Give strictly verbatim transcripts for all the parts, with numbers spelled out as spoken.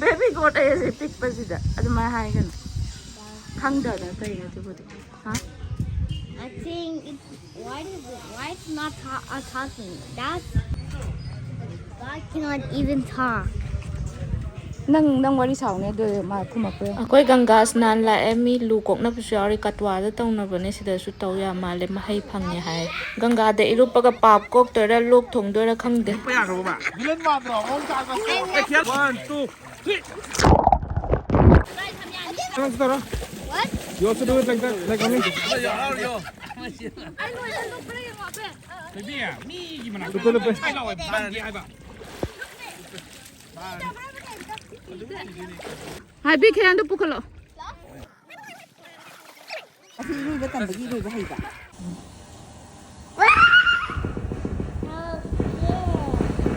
Baby goat ꯑꯩꯁꯦ ꯄꯤꯛꯄꯁꯤꯗ ꯑꯗꯨꯃꯥꯏꯅ ꯍꯥꯏꯒꯅꯨ꯫ ꯈꯪꯗꯗꯅ ꯇꯧꯔꯤꯅꯦ ꯑꯗꯨꯕꯨꯗꯤ꯫ ꯍꯥ? I think it, why is it, why it's not ta- uh, talking? That's, God cannot even talk. ꯅꯪ ꯅꯪ ꯋꯥꯔꯤ ꯁꯥꯎꯅꯦ ꯑꯗꯨ ꯃꯥ ꯈꯨꯝꯃꯛꯄ ꯌꯥꯏ꯫ ꯑꯩꯈꯣꯏ ꯒꯪꯒꯥ ꯁ꯭ꯅꯥꯟ ꯂꯥꯛꯑꯦ꯫ ꯃꯤ ꯂꯨ ꯀꯣꯛꯅꯕꯁꯨ ꯌꯥꯎꯔꯤ꯫ ꯀꯠꯋꯥꯗ ꯇꯧꯅꯕꯅꯦ, ꯁꯤꯗꯁꯨ ꯇꯧ ꯌꯥ ꯃꯥꯜꯂꯦ꯫ ꯃꯍꯩ ꯐꯪꯉꯦ ꯍꯥꯏ꯫ ꯒꯪꯒꯥꯗ ꯏꯔꯨꯞꯄꯒ ꯄꯥꯞ ꯀꯣꯛꯇꯣꯏꯔꯥ ꯂꯣꯛ ꯊꯨꯡꯗꯣꯏꯔꯥ ꯈꯪꯗꯦ꯫ One, two, three. What? You also do it like that, like mommy? ꯍꯥꯏꯕꯤ ꯈꯦꯔꯥꯟꯗꯣ ꯄꯨꯈꯠꯂꯣ꯫ ꯑꯁꯤ ꯏꯔꯣꯏꯕ ꯇꯝꯕꯒꯤ ꯏꯔꯣꯏꯕ ꯍꯩꯕ꯫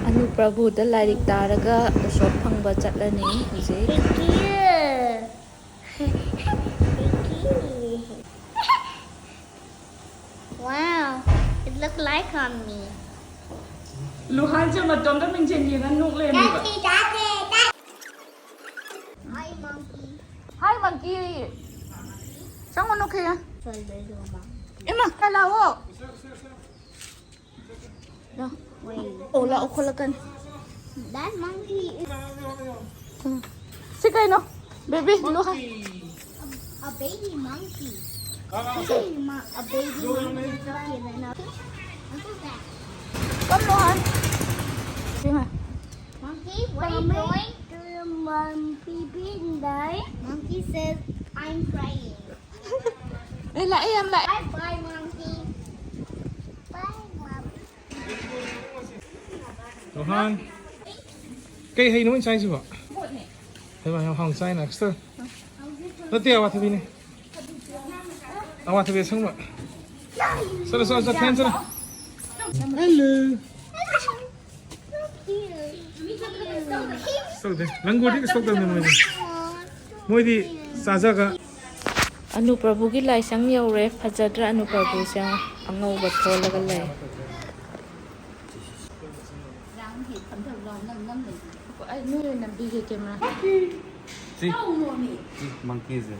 ꯑꯅꯨ ꯄ꯭ꯔꯚꯨꯗ ꯂꯥꯏꯔꯤꯛ ꯇꯥꯔꯒ ꯎꯁꯣꯞ ꯐꯪꯕ ꯆꯠꯂꯅꯤ ꯍꯧꯖꯤꯛ꯫ Wow, it look like on me. ꯂꯨꯍꯥꯟꯁꯦ ꯃꯇꯣꯝꯇ ꯃꯤꯡꯁꯦꯜ ꯌꯦꯡꯉ ꯅꯣꯛ ꯂꯩꯔꯝꯃꯦꯕ꯫ Hi, monkey. Hi, monkey. ꯆꯪꯉꯨꯅꯨ ꯈꯤꯌꯥ꯫ ꯏꯃꯥ, ꯂꯥꯛꯑꯣ꯫ ꯂꯥꯛꯑꯣ꯫ ꯂꯥꯛꯑꯣ, ꯈꯣꯠꯂꯛꯀꯅꯤ꯫ That monkey is ꯁꯤ ꯀꯩꯅꯣ? Baby, look. A baby monkey. A baby monkey. Okay, then I'll look at that. Come, Lohan. Monkey, what are you doing? Monkey says, "I'm crying." ꯑꯦ, ꯂꯥꯛꯑꯦ, ꯌꯥꯝ ꯂꯥꯛꯑꯦ꯫ Bye bye, monkey. Bye, mom. ꯔꯣꯍꯥꯟ, ꯀꯩ ꯍꯩꯅꯣ ꯑꯩꯅ ꯆꯥꯏꯁꯤꯕꯣ? ꯍꯩꯃꯥ, ꯌꯥꯝ ꯍꯥꯎꯅ ꯆꯥꯏꯅ, ꯑꯁꯇꯔ꯫ ꯅꯠꯇꯦ, ꯑꯋꯥꯊꯕꯤꯅꯦ꯫ ꯑꯋꯥꯊꯕꯤ ꯑꯁꯪꯕ꯫ ꯆꯠꯂꯣ, ꯆꯠꯂꯣ, ꯆꯠꯂꯣ, ꯆꯠꯂꯣ꯫ Hello. ꯇꯧꯗꯦ꯫ ꯂꯪꯒꯣꯔꯗꯤ ꯀꯩꯁꯨ ꯇꯧꯗꯕꯅꯦ ꯃꯣꯏꯗꯤ꯫ ꯃꯣꯏꯗꯤ ꯆꯥꯖꯒ꯫ ꯑꯅꯨ ꯄ꯭ꯔꯚꯨꯒꯤ ꯂꯥꯏꯁꯪ ꯌꯧꯔꯦ꯫ ꯐꯖꯗ꯭ꯔꯥ ꯑꯅꯨ ꯄ꯭ꯔꯚꯨꯁꯦ? ꯑꯉꯧꯕ ꯊꯣꯜꯂꯒ ꯂꯩ꯫ ꯅꯣꯏ ꯑꯣꯏꯅ ꯅꯝꯕꯤꯒꯦ ꯀꯦꯃꯦꯔꯥ꯫ ꯁꯤ ꯁꯤ ꯃꯪꯀꯤꯁꯦ꯫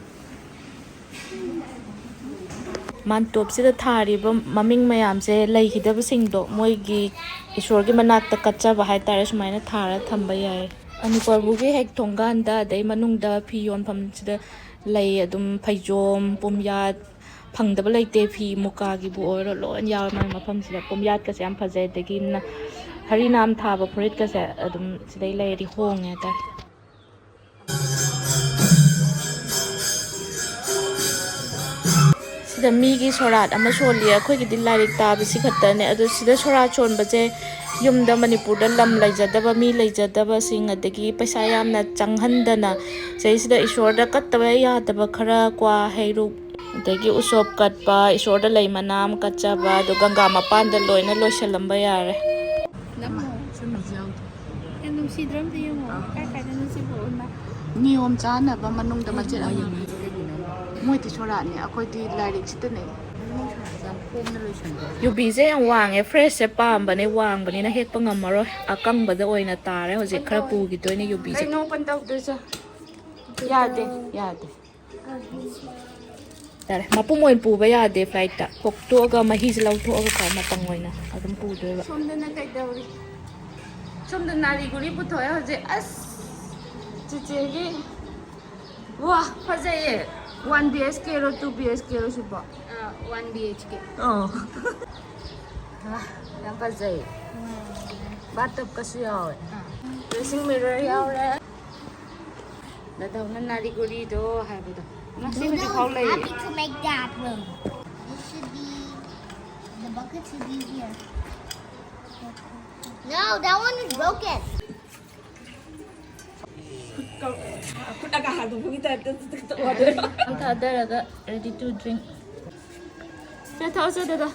ꯃꯥꯟꯇꯣꯞꯁꯤꯗ ꯊꯥꯔꯤꯕ ꯃꯃꯤꯡ ꯃꯌꯥꯝꯁꯦ ꯂꯩꯈꯤꯗꯕꯁꯤꯡꯗꯣ ꯃꯣꯏꯒꯤ ꯏꯁꯣꯔꯒꯤ ꯃꯅꯥꯛꯇ ꯀꯠꯆꯕ ꯍꯥꯏꯇꯥꯔꯦ, ꯁꯨꯃꯥꯏꯅ ꯊꯥꯔ ꯊꯝꯕ ꯌꯥꯏ꯫ ꯑꯅꯨ ꯄ꯭ꯔꯚꯨꯒꯤ ꯍꯦꯛ ꯊꯣꯡꯒꯥꯟꯗ, ꯑꯗꯩ ꯃꯅꯨꯡꯗ ꯐꯤ ꯌꯣꯟꯐꯝꯁꯤꯗ ꯂꯩ, ꯑꯗꯨꯝ ꯐꯩꯖꯣꯝ, ꯄꯨꯝꯌꯥꯠ, ꯐꯪꯗꯕ ꯂꯩꯇꯦ꯫ ꯐꯤ ꯃꯨꯀꯥꯒꯤꯕꯨ ꯑꯣꯏꯔꯣ, ꯂꯣꯏ ꯌꯥꯎꯔꯦ ꯃꯥꯒꯤ ꯃꯐꯝꯁꯤꯗ꯫ ꯄꯨꯝꯌꯥꯠꯀꯁꯦ ꯌꯥꯝ ꯐꯖꯩ, ꯑꯗꯒꯤ ꯅ-, ꯍꯔꯤꯅꯥꯝ ꯊꯥꯕ ꯐꯨꯔꯤꯠꯀꯁꯦ ꯑꯗꯨꯝ ꯁꯤꯗꯩ ꯂꯩꯔꯗꯤ ꯍꯣꯡꯉꯦ ꯍꯥꯏꯇꯥꯔꯦ꯫ ꯁꯤꯗ ꯃꯤꯒꯤ ꯁꯣꯔꯥꯠ ꯑꯃ ꯁꯣꯜꯂꯤ꯫ ꯑꯩꯈꯣꯏꯒꯤꯗꯤ ꯂꯥꯏꯔꯤꯛ ꯇꯥꯕꯁꯤ ꯈꯛꯇꯅꯦ꯫ ꯑꯗꯣ ꯁꯤꯗ ꯁꯣꯔꯥꯠ ꯁꯣꯟꯕꯁꯦ ꯌꯨꯝꯗ ꯃꯅꯤꯄꯨꯔꯗ ꯂꯝ ꯂꯩꯖꯗꯕ, ꯃꯤ ꯂꯩꯖꯗꯕꯁꯤꯡ, ꯑꯗꯒꯤ ꯄꯩꯁꯥ ꯌꯥꯝꯅ ꯆꯪꯍꯟꯗꯅ ꯁꯤꯗꯩꯁꯤꯗ ꯏꯁꯣꯔꯗ ꯀꯠꯇꯕ ꯌꯥꯗꯕ ꯈꯔ, ꯀ꯭ꯋꯥ, ꯍꯩꯔꯨꯛ, ꯑꯗꯒꯤ ꯎꯁꯣꯞ ꯀꯠꯄ, ꯏꯁꯣꯔꯗ ꯂꯩ ꯃꯅꯥ ꯑꯃ ꯀꯠꯆꯕ, ꯑꯗꯨ ꯒꯪꯒꯥ ꯃꯄꯥꯟꯗ ꯂꯣꯏꯅ ꯂꯣꯏꯁꯤꯜꯂꯝꯕ ꯌꯥꯔꯦ꯫ ꯅꯝꯃꯣ꯫ ꯁꯨꯝꯕꯁꯨ ꯌꯥꯎꯗꯦ꯫ ꯌꯥꯝ ꯅꯨꯡꯁꯤꯗ꯭ꯔꯣ? ꯑꯝꯇ ꯌꯦꯡꯉꯣ꯫ ꯀꯥꯏ ꯀꯥꯏꯗꯅꯣ ꯁꯤꯕꯨ? ꯅꯤꯌꯣꯝ ꯆꯥꯅꯕ ꯃꯅꯨꯡꯗ ꯃꯆꯦꯠ ꯑꯃ꯫ ꯃꯣꯏꯗꯤ ꯁꯣꯔꯥꯠꯅꯦ, ꯑꯩꯈꯣꯏꯗꯤ ꯂꯥꯏꯔꯤꯛꯁꯤꯗꯅꯦ꯫ ꯌꯥꯝ ꯀꯣꯝꯅ ꯂꯣꯏꯁꯟꯕ꯫ ꯌꯨꯕꯤꯁꯦ ꯌꯥꯝ ꯋꯥꯡꯉꯦ, ꯐ꯭ꯔꯦꯁꯁꯦ ꯄꯥꯝꯕꯅꯦ, ꯋꯥꯡꯕꯅꯤꯅ ꯍꯦꯛꯄ ꯉꯝꯃꯔꯣꯏ꯫ ꯑꯀꯪꯕꯗ ꯑꯣꯏꯅ ꯇꯥꯔꯦ ꯍꯧꯖꯤꯛ, ꯈꯔ ꯄꯨꯈꯤꯗꯣꯏꯅꯦ ꯌꯨꯕꯤꯁꯦ꯫ ꯀꯩꯅꯣ open ꯇꯧꯗꯣꯏꯁꯦ? ꯌꯥꯗꯦ, ꯌꯥꯗꯦ꯫ ꯌꯥꯔꯦ, ꯃꯄꯨꯝ ꯑꯣꯏꯅ ꯄꯨꯕ ꯌꯥꯗꯦ flightꯇ꯫ ꯈꯣꯛꯇꯣꯛꯑꯒ ꯃꯍꯤꯁꯦ ꯂꯧꯊꯣꯛꯑꯒ ꯀꯣ, ꯃꯄꯪ ꯑꯣꯏꯅ ꯑꯗꯨꯝ ꯄꯨꯗꯣꯏꯕ꯫ ꯁꯣꯝꯗꯅ ꯀꯩꯗꯧꯔꯤ? ꯁꯣꯝꯗ ꯅꯥꯔꯤ ꯒꯨꯂꯤ ꯄꯨꯊꯣꯛꯑꯦ ꯍꯧꯖꯤꯛ꯫ ꯑꯁ, ꯆꯤꯆꯦꯒꯤ꯫ ꯋꯥ, ꯐꯖꯩꯌꯦ꯫ One B H K ꯔꯣ, two B H K ꯔꯣ ꯁꯤꯕꯣ? ꯑ, one B H K꯫ ꯑꯣ꯫ ꯋꯥ, ꯌꯥꯝ ꯐꯖꯩ꯫ ꯎꯝ꯫ Bathtubꯀꯁꯨ ꯌꯥꯎꯋꯦ꯫ ꯑ꯫ Dressing mirror ꯌꯥꯎꯔꯦ꯫ ꯗꯥꯗꯥꯎꯅ ꯅꯥꯔꯤ ꯒꯨꯔꯤꯗꯣ ꯍꯥꯏꯕꯗꯣ꯫ ꯉꯁꯤ ꯍꯧꯖꯤꯛꯐꯥꯎ ꯂꯩꯔꯤ꯫ Happy to make that room. This should be, the bucket should be here. No, that one is broken. ꯈꯨꯠ ꯑꯒ ꯍꯥꯟꯗꯣꯛꯄꯒꯤ ꯇꯥꯏꯞꯇ ꯑꯣꯏꯗꯣꯏꯔꯣ? ꯊꯥꯗꯔꯒ ready to drink. ꯁꯦ, ꯊꯛꯑꯣ, ꯁꯦ, ꯗꯥꯗꯥ꯫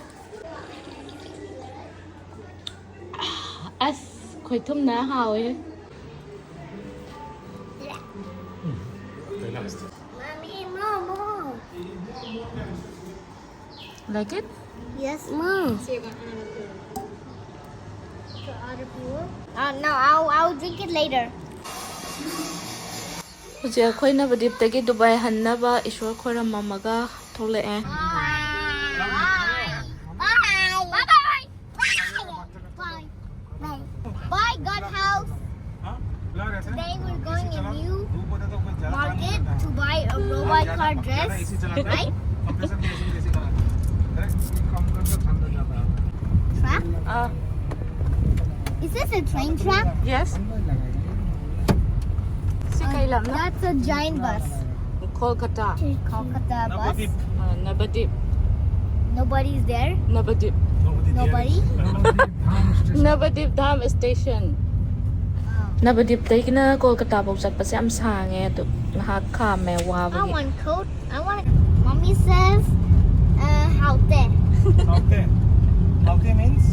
ꯑꯁ, ꯈꯣꯏꯊꯨꯝꯅ ꯍꯥꯎꯋꯦ꯫ Mommy, more, more. Like it? Yes, mom. Uh, no, I'll, I'll drink it later. ꯍꯧꯖꯤꯛ ꯑꯩꯈꯣꯏ ꯅꯕꯗꯤꯞꯇꯒꯤ ꯗꯨꯕꯥꯏ ꯍꯟꯅꯕ ꯏꯁꯣꯔ ꯈꯣꯏꯔꯝꯃꯝꯃꯒ ꯊꯣꯛꯂꯛꯑꯦ꯫ Bye. Bye. Bye. Bye. Bye. Bye, God house. Today we're going a new market to buy a robot car dress, right? Huh? Uh, Is this a train track? Yes. That's a giant bus. Kolkata. Kolkata bus. Uh, Navadip. Nobody's there. Navadip. Nobody. Navadip Dham Station. Navadipꯇꯒꯤꯅ ꯀꯣꯜꯀꯇꯥꯐꯧ ꯆꯠꯄꯁꯦ ꯌꯥꯝ ꯁꯥꯡꯉꯦ꯫ ꯑꯗꯨ ꯉꯥꯏꯍꯥꯛ ꯈꯥꯝꯃꯦ꯫ I want coat. I want. Mommy says, uh, "Haute." Haute. Haute means?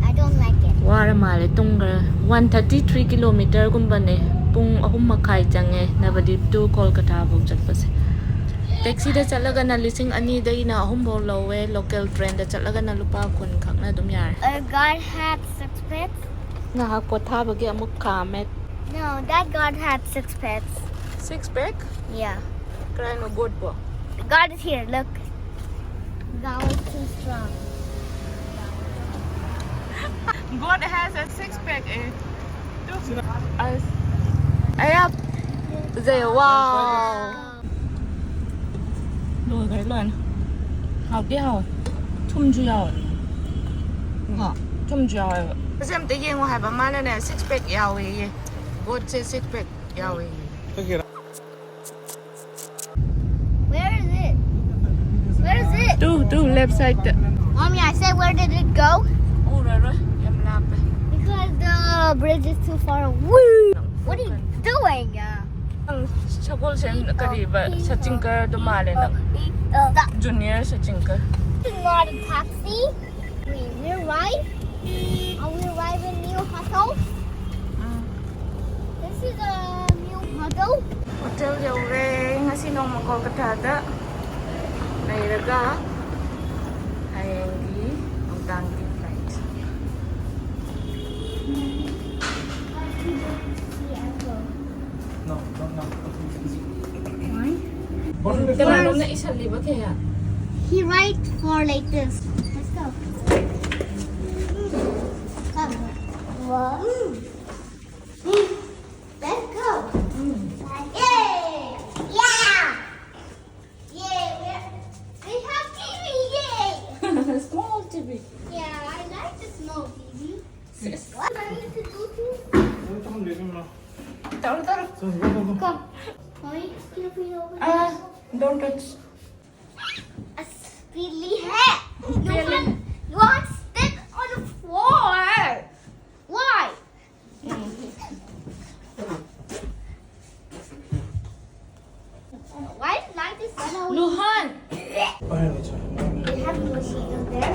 I don't like it. War ꯃꯥꯜꯂꯦ꯫ ꯇꯨꯡ ꯈꯔ one thirty three ꯀꯤꯂꯣꯃꯤꯇꯔꯒꯨꯝꯕꯅꯦ꯫ ꯄꯨꯡ ꯑꯍꯨꯝ ꯃꯈꯥꯏ ꯆꯪꯉꯦ ꯅꯕꯗꯤꯞ ꯇꯨ ꯀꯣꯜꯀꯇꯥꯐꯧ ꯆꯠꯄꯁꯦ꯫ ꯇꯦꯛꯁꯤꯗ ꯆꯠꯂꯒꯅ ꯂꯤꯁꯤꯡ ꯑꯅꯤꯗꯒꯤꯅ ꯑꯍꯨꯝꯐꯧ ꯂꯧꯋꯦ꯫ ꯂꯣꯀꯦꯜ ꯇ꯭ꯔꯦꯟꯗ ꯆꯠꯂꯒꯅ ꯂꯨꯄꯥ ꯀꯨꯟ ꯈꯛꯅ ꯑꯗꯨꯝ ꯌꯥꯔꯦ꯫ A guard had six packs. ꯉꯥꯏꯍꯥꯛ ꯄꯣꯊꯥꯕꯒꯤ ꯑꯃꯨꯛ ꯈꯥꯝꯃꯦ꯫ No, that guard had six packs. Six pack? Yeah. ꯀꯔꯥꯏꯅꯣ ꯒꯣꯠꯄꯣ? God is here, look. God is too strong. God has a six pack, eh? ꯑꯁ꯫ ꯑꯌꯥ꯫ ꯐꯖꯩ꯫ Wow. ꯂꯣꯏꯈ꯭ꯔꯦ ꯂꯣꯏꯅ꯫ ꯍꯥꯎꯗꯤ ꯍꯥꯎꯋꯦ꯫ ꯊꯨꯝꯁꯨ ꯌꯥꯎꯋꯦ꯫ ꯀꯣ? ꯊꯨꯝꯁꯨ ꯌꯥꯎꯋꯦꯕ꯫ ꯁꯤ ꯑꯝꯇ ꯌꯦꯡꯉꯣ ꯍꯥꯏꯕ꯫ ꯃꯥꯅꯅꯦ six pack ꯌꯥꯎꯋꯦꯌꯦ꯫ ꯒꯣꯠꯁꯦ six pack ꯌꯥꯎꯋꯦꯌꯦ꯫ Where is it? Where is it? Two, two, left side ꯇ꯫ Mommy, I said, where did it go? ꯎꯔꯔꯣꯏ, ꯌꯥꯝ ꯂꯥꯞꯄꯦ꯫ Because the bridge is too far. Woo! What are you doing? Uh, ꯅꯪ ꯁꯒꯣꯜꯁꯦ ꯀꯔꯤꯕ? ꯁꯆꯤꯟꯀꯔꯗꯣ ꯃꯥꯜꯂꯦ ꯅꯪ꯫ Stop. Junior Sachinkar. Not a taxi. Wait, we're right? Are we arriving New Hotel? Um. This is a new hotel. Hotel ꯌꯧꯔꯦ꯫ ꯉꯁꯤ ꯅꯣꯡꯃ ꯀꯣꯜꯀꯇꯥꯗ ꯂꯩꯔꯒ ꯍꯌꯦꯡꯒꯤ ꯅꯨꯡꯗꯥꯡꯒꯤ flight꯫ No, no, no. Why? ꯀꯅꯥꯅꯣꯝꯅ ꯏꯁꯜꯂꯤꯕ ꯀꯌꯥ? He write for like this. Let's go. Come. One. Let's go. Yay! Yeah! Yay! We're, we have T V! Yay! Small TV. Yeah, I like the small T V. What are you to do to? 왜 조금 내리면 따로 따로. 자, 이거 봐. Come. Mommy, can you over Ah, don't touch. A spilly hair. You want, you want step on the floor. Why? Why is light is so Luhan. 아니, 자. We have mosquitoes there.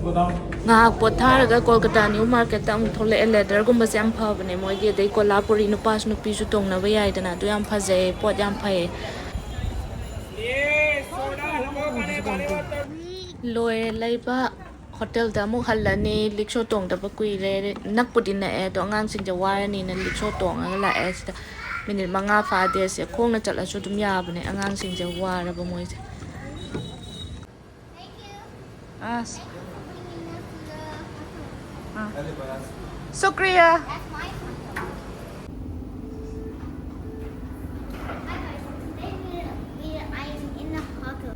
Go down. ꯉꯥꯏꯍꯥꯛ ꯄꯣꯊꯥꯔꯒ Kolkata new ꯃꯥꯔꯀꯦꯠꯇ ꯑꯃꯨꯛ ꯊꯣꯛꯂꯛꯑꯦ꯫ ꯂꯦꯗꯔꯒꯨꯝꯕꯁꯦ ꯌꯥꯝ ꯐꯕꯅꯦ ꯃꯣꯏꯒꯤ, ꯑꯗꯩ ꯀꯣꯂꯥꯄꯨꯔꯤ ꯅꯨꯄꯥꯁꯨ ꯅꯨꯄꯤꯁꯨ ꯇꯣꯡꯅꯕ ꯌꯥꯏꯗꯅ, ꯑꯗꯨ ꯌꯥꯝ ꯐꯖꯩ, ꯄꯣꯠ ꯌꯥꯝ ꯐꯩ꯫ ꯂꯣꯏꯔꯦ ꯂꯩꯕ꯫ ꯍꯣꯇꯦꯜꯗ ꯑꯃꯨꯛ ꯍꯜꯂꯅꯤ꯫ ꯂꯤꯛꯁꯣ ꯇꯣꯡꯗꯕ ꯀꯨꯏꯔꯦ꯫ ꯅꯛꯄꯨꯗꯤ ꯅꯛꯑꯦ, ꯑꯗꯣ ꯑꯉꯥꯡꯁꯤꯡꯁꯦ ꯋꯥꯔꯅꯤꯅ ꯂꯤꯛꯁꯣ ꯇꯣꯡꯉꯒ ꯂꯥꯛꯑꯦ ꯁꯤꯗ꯫ ꯃꯤꯅꯤꯠ ꯃꯉꯥ ꯐꯥꯗꯦ ꯁꯦ, ꯈꯣꯡꯅ ꯆꯠꯂꯁꯨ ꯑꯗꯨꯝ ꯌꯥꯕꯅꯦ꯫ ꯑꯉꯥꯡꯁꯤꯡꯁꯦ ꯋꯥꯔꯕ ꯃꯣꯏꯁꯦ꯫ ꯑꯁ꯫ ꯑꯥ꯫ ꯁꯨꯀ꯭ꯔꯤꯌꯥ꯫ That's my photo. Hi guys, today we, we, I'm in the hotel.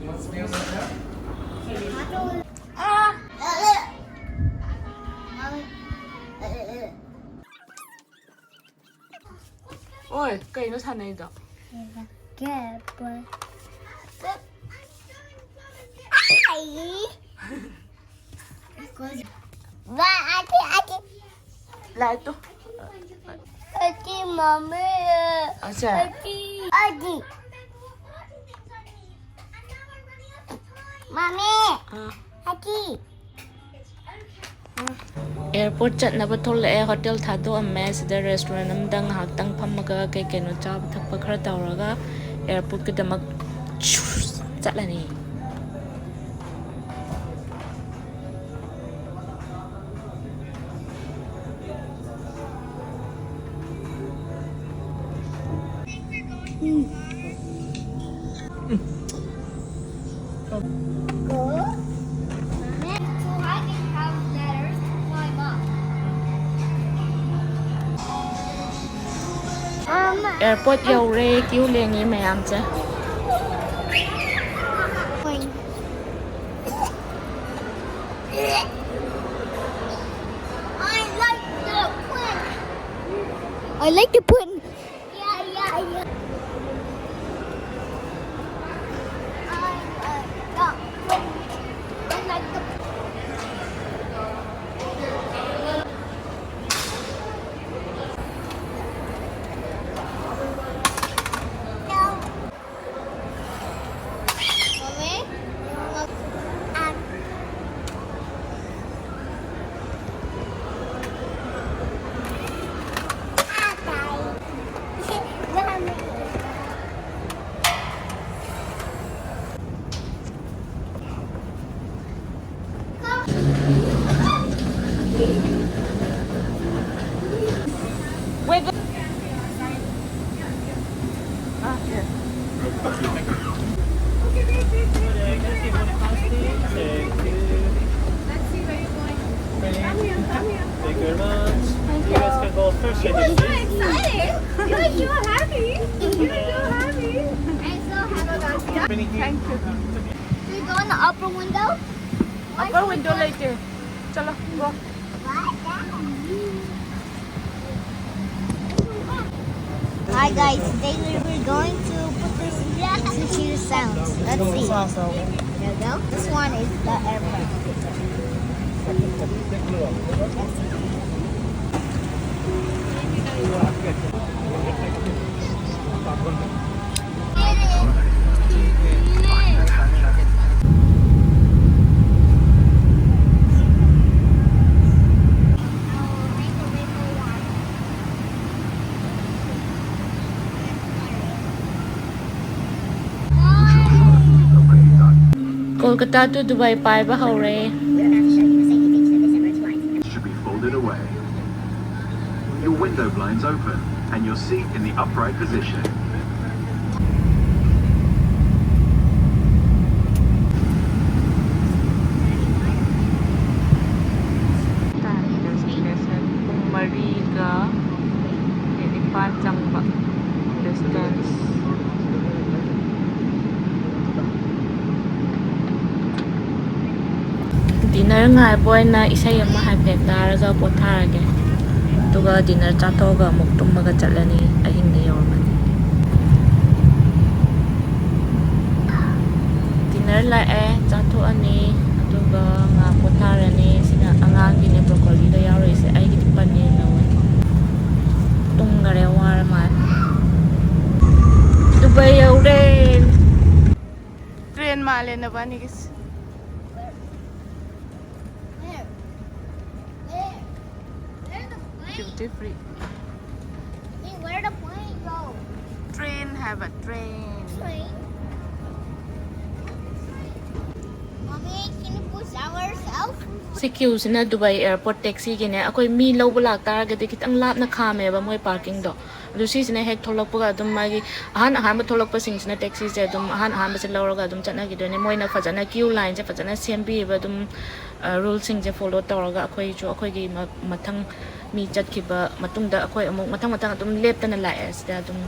You want to stay on the chair? Hotel. Ah. Mommy. ꯑꯣꯏ, ꯀꯩꯅꯣ ꯁꯥꯟꯅꯩꯗꯣ? Get boy. Ay. Ba, ati, ati. ꯂꯥꯏꯠꯇꯣ꯫ Ati, mommy. ꯑꯁꯦ꯫ Ati. Ati. Mommy. ꯑꯥ꯫ Ati. Airport ꯆꯠꯅꯕ ꯊꯣꯛꯂꯛꯑꯦ꯫ Hotel ꯊꯥꯗꯣꯛꯑꯝꯃꯦ꯫ ꯁꯤꯗ restaurant ꯑꯃꯗ ꯉꯥꯏꯍꯥꯛꯇꯪ ꯐꯝꯃꯒ ꯀꯩ ꯀꯩꯅꯣ ꯆꯥꯕ ꯊꯛꯄ ꯈꯔ ꯇꯧꯔꯒ ꯑꯦꯌꯥꯔꯄꯣꯔꯠꯀꯤꯗꯃꯛ ꯆꯠꯂꯅꯤ꯫ ꯑꯦꯌꯥꯔꯄꯣꯔꯠ ꯌꯧꯔꯦ꯫ ꯀ꯭ꯌꯨ ꯂꯦꯡꯉꯤ ꯃꯌꯥꯝꯁꯦ꯫ I like the put. I like the put. Yeah, yeah, yeah. I, uh, got put. I like the put. Wait. Ah, here. Thank you very much. You guys can go first. You were so excited. You were so happy. You were so happy. I'm so happy. Thank you. We go in the upper window. Upper window later. Chalo, go. Hi guys, today we- we're going to put this into the sounds. Let's see. There we go. This one is the airplane. Kolkata to Dubai ꯄꯥꯏꯕ ꯍꯧꯔꯦ꯫ Should be folded away. Your window blinds open and your seat in the upright position. ꯒ minute ꯅꯤꯄꯥꯟ ꯆꯪꯕ distance꯫ Dinner ꯉꯥꯏꯕ ꯑꯣꯏꯅ ꯏꯁꯩ ꯑꯃ ꯍꯥꯏꯐꯦꯠ ꯇꯥꯔꯒ ꯄꯣꯊꯥꯔꯒꯦ, ꯑꯗꯨꯒ dinner ꯆꯥꯊꯣꯛꯑꯒ ꯑꯃꯨꯛ ꯇꯨꯝꯃꯒ ꯆꯠꯂꯅꯤ꯫ ꯑꯍꯤꯡꯗ ꯌꯧꯔꯝꯃꯅꯤ꯫ Dinner ꯂꯥꯛꯑꯦ, ꯆꯥꯊꯣꯛꯑꯅꯤ, ꯑꯗꯨꯒ ꯉꯥꯏꯍꯥꯛ ꯄꯣꯊꯥꯔꯅꯤ꯫ ꯁꯤꯅ ꯑꯉꯥꯡꯒꯤꯅꯦ broccoliꯗ ꯌꯥꯎꯔꯤꯁꯦ, ꯑꯩꯒꯤꯗꯤ paneer ꯂꯧꯋꯦ꯫ ꯇꯨꯝꯈꯔꯦ, ꯋꯥꯔ ꯃꯥꯜꯂꯦ꯫ ꯗꯨꯕꯥꯏ ꯌꯧꯔꯦ꯫ Train ꯃꯥꯜꯂꯦ ꯅꯕꯥꯅꯤꯒꯤꯁꯦ꯫ Where? Where? Where the plane? Duty free. Hey, where the plane go? Train ꯍꯥꯏꯕ, train꯫ Train. Mommy, can you push ourselves? ꯁꯤ queueꯁꯤꯅ ꯗꯨꯕꯥꯏ airport taxiꯒꯤꯅꯦ꯫ ꯑꯩꯈꯣꯏ ꯃꯤ ꯂꯧꯕ ꯂꯥꯛꯇꯥꯔꯒꯗꯤ ꯈꯤꯇꯪ ꯂꯥꯞꯅ ꯈꯥꯝꯃꯦꯕ ꯃꯣꯏ parkingꯗꯣ꯫ ꯑꯗꯨ ꯁꯤꯁꯤꯅ ꯍꯦꯛ ꯊꯣꯛꯂꯛꯄꯒ ꯑꯗꯨꯝ ꯃꯥꯒꯤ ꯑꯍꯥꯟ ꯑꯍꯥꯟꯕ ꯊꯣꯛꯂꯛꯄꯁꯤꯡꯁꯤꯅ taxiꯁꯦ ꯑꯗꯨꯝ ꯑꯍꯥꯟ ꯑꯍꯥꯟꯕꯁꯦ ꯂꯧꯔꯒ ꯑꯗꯨꯝ ꯆꯠꯅꯈꯤꯗꯣꯏꯅꯦ꯫ ꯃꯣꯏꯅ ꯐꯖꯅ queue lineꯁꯦ ꯐꯖꯅ ꯁꯦꯝꯕꯤꯌꯦꯕ꯫ ꯑꯗꯨꯝ ruleꯁꯤꯡꯁꯦ follow ꯇꯧꯔꯒ ꯑꯩꯈꯣꯏꯁꯨ ꯑꯩꯈꯣꯏꯒꯤ ꯃ-, ꯃꯊꯪ ꯃꯤ ꯆꯠꯈꯤꯕ ꯃꯇꯨꯡꯗ ꯑꯩꯈꯣꯏ ꯑꯃꯨꯛ ꯃꯊꯪ ꯃꯊꯪ ꯑꯗꯨꯝ ꯂꯦꯞꯇꯅ ꯂꯥꯛꯑꯦ꯫ ꯁꯤꯗ ꯑꯗꯨꯝ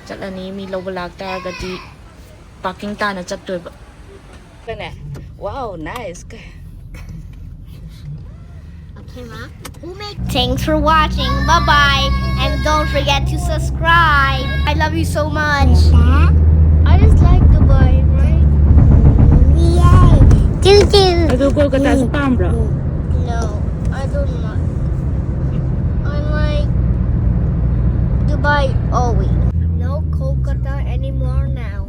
ꯆꯠꯂꯅꯤ ꯃꯤ ꯂꯧꯕ ꯂꯥꯛꯇꯥꯔꯒꯗꯤ꯫ Parking ꯇꯥꯅ ꯆꯠꯇꯣꯏꯕ꯫ ꯀꯅꯦ? Wow, nice. Okay, Ma. Thanks for watching. Bye bye. And don't forget to subscribe. I love you so much. I just like Dubai, right? Yay. Choo choo. ꯑꯗꯣ ꯀꯣꯜꯀꯇꯥꯁꯨ ꯄꯥꯝꯕ꯭ꯔꯣ? No, I don't like. I like Dubai always. No Kolkata anymore now.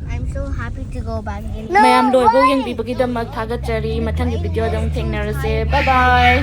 I'm so happy to go back in. ꯃꯌꯥꯝ ꯂꯣꯏꯕꯧ ꯌꯦꯡꯕꯤꯕꯒꯤꯗꯃꯛ ꯊꯥꯒꯠꯆꯔꯤ꯫ ꯃꯊꯪꯒꯤ videoꯗ ꯑꯃꯨꯛ ꯊꯦꯡꯅꯔꯁꯦ꯫ Bye bye.